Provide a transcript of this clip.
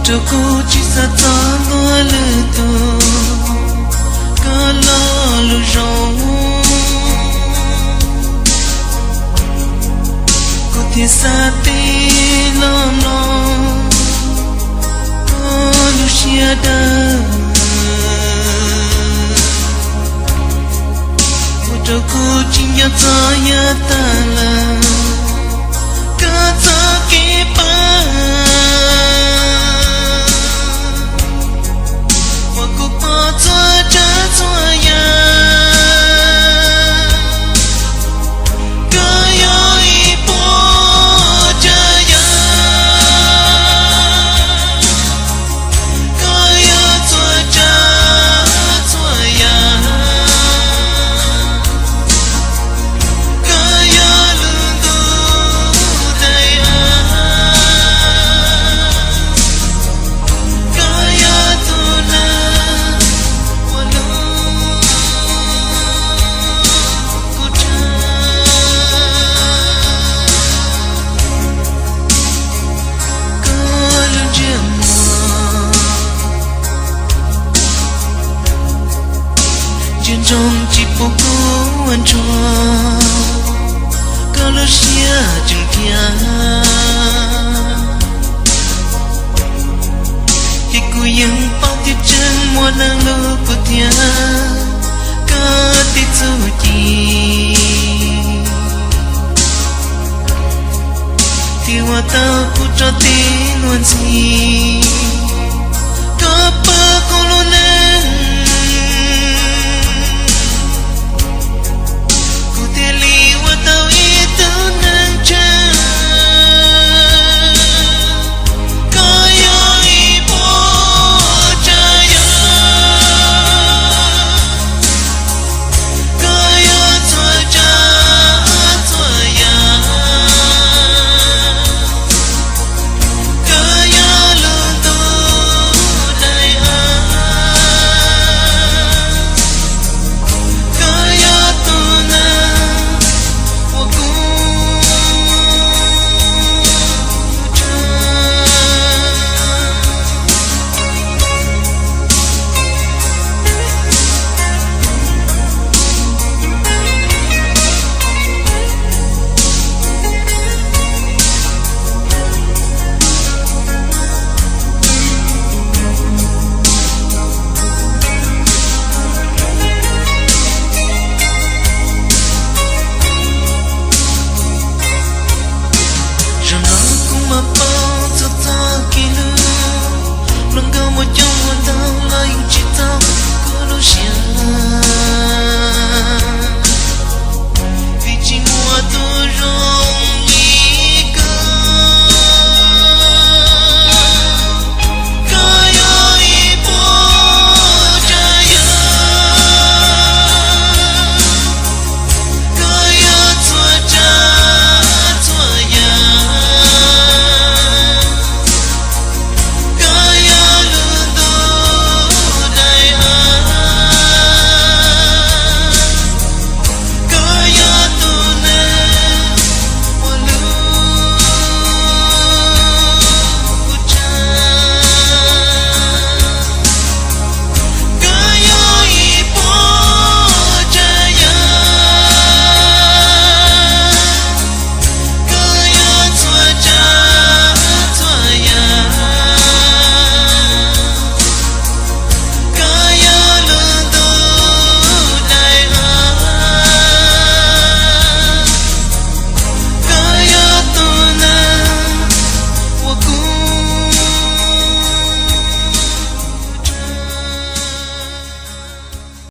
Rau kuv tsis xav txog luag lwm tus, koj lo lus zoo. Kuv thiaj xav tij los mloog koj lub siab dawb. Ua rau kuv tsis nco txog yav tag lawm, koj txoj kev pab uas kuv pom txhua tsav txhua yam. Koj yog ib puas tsav yam, koj yog txhua tsav txhua yam, koj yog lub ntuj daim av, koj yog tus neeg uas hlub kuv tshaj. Koj lub ntsej muag ntsia ntsoov tsis pub kuv ua ntsuag, koj lub siab tseem dhia. Ces kuv yeej paub tias tseem muaj neeg hlub kuv thiab koj tib txuj ci, thiaj ua tau kuv tso tib luag ntxhi. Koj pab kuv lub